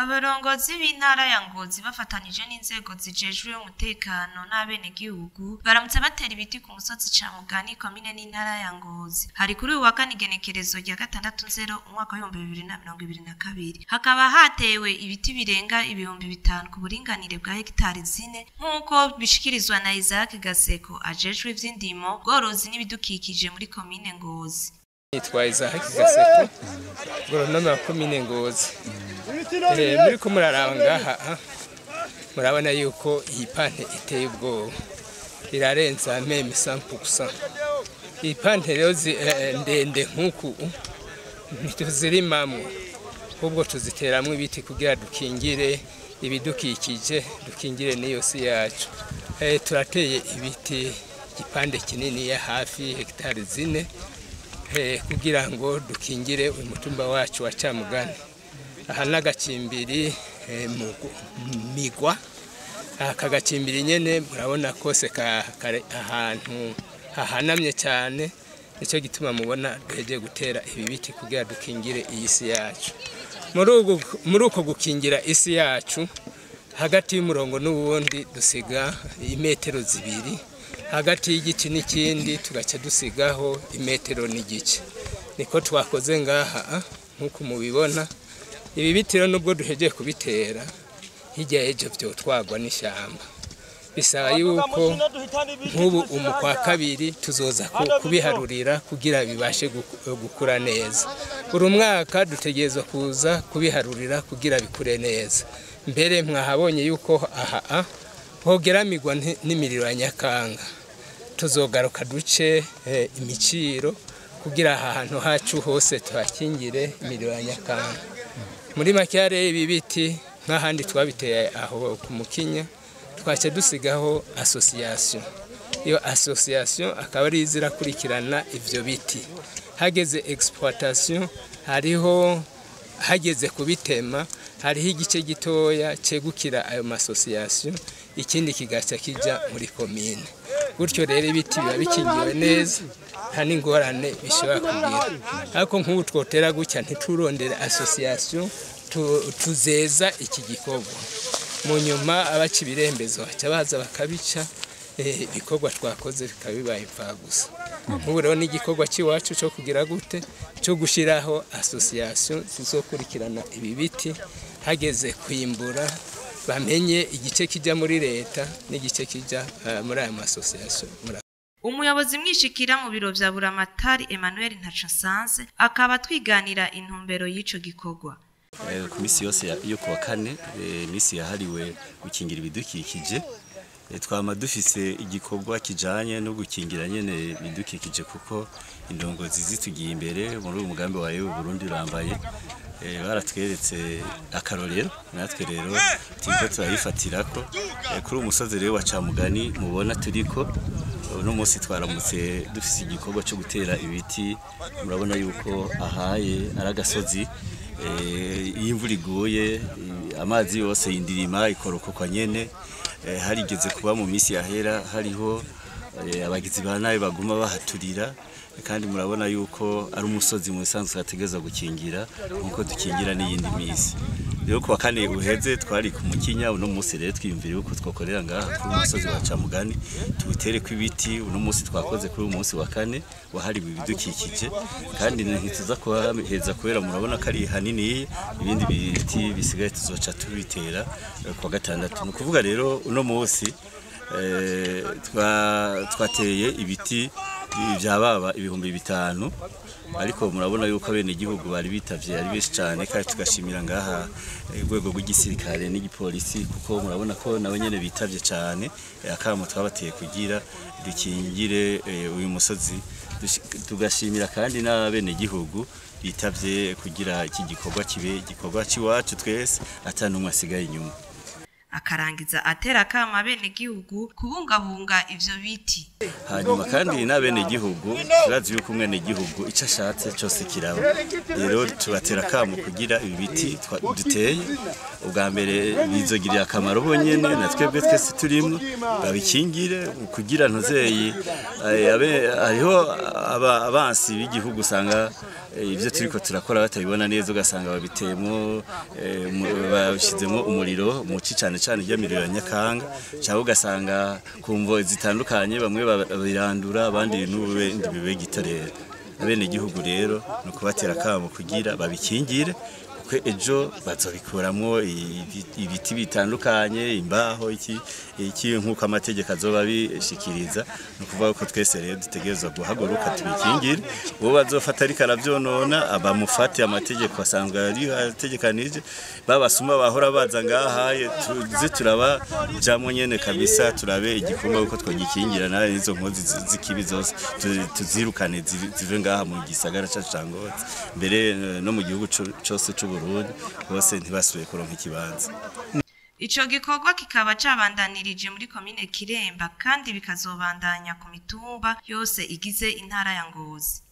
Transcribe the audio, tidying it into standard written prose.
Abarongozi b'intara ya Ngozi bafatanije n'inzego zijejwe umutekano n'abenegihugu baramutse batera ibiti ku musozi Camugani, komine n'intara ya Ngozi. Hari kuri uyu wa kane, igenekerezo rya 6 nzero umwaka w'2022, hakaba hatewe ibiti birenga 5000 ku buringanire bwa hegitari 4, nk'uko bishikirizwa na Isaac Gaseko, ajejwe ivy'indimo, ubworozi n'ibidukikije muri komine Ngozi. Nitwa Isaac Gaseko, goronome wa komine Ngozi. Muriko muraraba ngaha, murabona yuko iyi pente iteye ubwoba, irarenza même 100%. Iyi pente rero ndende nk'uku ntituzirimamwo, ahubwo tuziteramwo ibiti kugira dukingire ibidukikije, dukingire n'iyo si yacu. Turateye ibiti igipande kinini ya hafi hegitari 4, kugira ngo dukingire uyu mutumba wacu wa Camugani. Aha n'agacimbiri Migwa. Aka gacimbiri nyene murabona kose kare ahantu hahanamye cyane, nicyo gituma mubona duhejeje gutera ibi biti kugira dukingire iyi si yacu. Muri uko gukingira isi yacu, hagati y'umurongo n'uwundi dusiga imetero 2, hagati y'igiti n'ikindi tugaca dusigaho imetero n'igice. Niko twakoze ngaha nk'uko mubibona. Ibi biti rero, nubwo duhejeje kubitera, hirya y'ejo vyotwagwa n'ishyamba. Bisaba yuko nk'ubu umu kwa kabiri tuzoza kubiharurira kugira bibashe gukura neza. Buri mwaka dutegerezwa kuza kubiharurira kugira bikure neza. Mbere mwahabonye yuko aha hogeramirwa n'imiriro ya nyakanga. Tuzogaruka duce imiciro kugira aha hantu hacu hose tuhakingire imiriro ya nyakanga. Muri make rero, ibi biti nk'ahandi twabiteye aho ku Mukinya, twaca dusigaho association. Iyo association akaba ari izirakurikirana ivyo biti. Hageze exploitation, hariho hageze kubitema, hariho igice gitoya cegukira ayo association, ikindi kigaca kija muri komine. Gutyo rero ibiti biba bikingiwe neza, nta n'ingorane bishobora kugira. Ariko nk'ubu twotera gutya ntiturondere association tuzeza iki gikorwa, mu nyuma abaca ibirembezo baca baza bakabica, ibikorwa twakoze bikaba bibaye imfagusa. Nk'ubu rero n'igikorwa cy'iwacu cyo kugira gute, cyo gushyiraho association zizokurikirana ibi biti, hageze kwimbura bamenye igice kijya muri leta n'igice kijya muri aya association. Umuyobozi mwishikira mu biro vya Buramatari, Emmanuel Ntacasanze, akaba twiganira intumbero y'ico gikorwa. Ku minsi yose yo kuwa kane, iminsi yahariwe gukingira ibidukikije, twama dufise igikorwa kijanye no gukingira nyene ibidukikije, kuko indongozi zitugiye imbere muri uyu mugambi wa Ewe Burundi urambaye, baratweretse akarorero. Natwe rero turiko turayifatirako. Kuri uyu musozi rero wa Camugani mubona turiko uno munsi, twaramutse dufise igikorwa cyo gutera ibiti. Murabona yuko ahaye ari agasozi, iyo imvura iguye, amazi yose y'indirima ikorokokwa nyene. Harigeze kuba mu minsi yahera hariho abagizi ba nabi baguma bahaturira, kandi murabona yuko ari umusozi mu bisanzwe hategerezwa gukingira nkuko dukingira n'iyindi misi. Rero kuwa kane uheze twari ku Mukinya. Uno munsi rero twiyumvira yuko twakorera ngaha kuri uyu musozi wa Camugani, tuwutereko ibiti. Uno munsi twakoze kuri uyu munsi wa kane wahariwe ibidukikije, kandi ntituza kuhaheza kubera murabona ko ari hanini. Ibindi biti bisigaye tuzoca tubitera kuwa gatandatu. Ni ukuvuga rero uno munsi twateye ibiti bya baba 5000, ariko murabona yuko abenegihugu bari bitavye ari benshi cyane, kandi tugashimira ngaha urwego rw'igisirikare n'igipolisi, kuko murabona ko nabo nyene bitavye cyane akamo twabateye kugira dukingire uyu musozi. Tugashimira kandi n'abenegihugu bitavye kugira iki gikorwa kibe igikorwa c'iwacu twese, ata n'umwe asigaye inyuma. Akarangiza atera akama abenegihugu kubungabunga ivyo biti. Hanyuma kandi n'abenegihugu, turazi yuko umwenegihugu icyo ashatse cyose kiraba. Rero tubatera akamo kugira ibi biti duteye, ubwa mbere bizogirira akamaro bonyene na twebwe twese turimwo, babikingire kugira ntuzeyi hariho abansi b'igihugu usanga Ibyo turiko turakora batabibona neza, ugasanga babiteyemwo, babishizemwo umuriro muci, cane cane irya miriro ya nyakanga, cyangwa ugasanga ku mvo zitandukanye bamwe babirandura, abandi n'ubindi bibe gito. Rero abenegihugu rero ni ukubatera akamo kugira babikingire, kuko ejo bazobikuramwo ibiti bitandukanye, imbaho, iki iki, nk'uko amategeko azoba abishikiriza. Ni ukuvuga ko twese rero dutegerezwa guhaguruka tubikingire. Uwo bazofata ariko aravyonona bamufate, amategeko asanzwe ari ategekanije. Babasuma bahora baza ngaha, tuze turabajamwo nyene kabisa, turabe igikorwa uko twogikingira, nawe izo nkozi z'ikibi zose tuzirukane zive ngaha mu gisagara cacu ca Ngozi, mbere no mu gihugu cose c'u Burundi bose ntibasubiye kuronka ikibanza. Ico gikorwa kikaba cabandanirije muri komine Kiremba, kandi bikazobandanya ku mitumba yose igize intara ya Ngozi.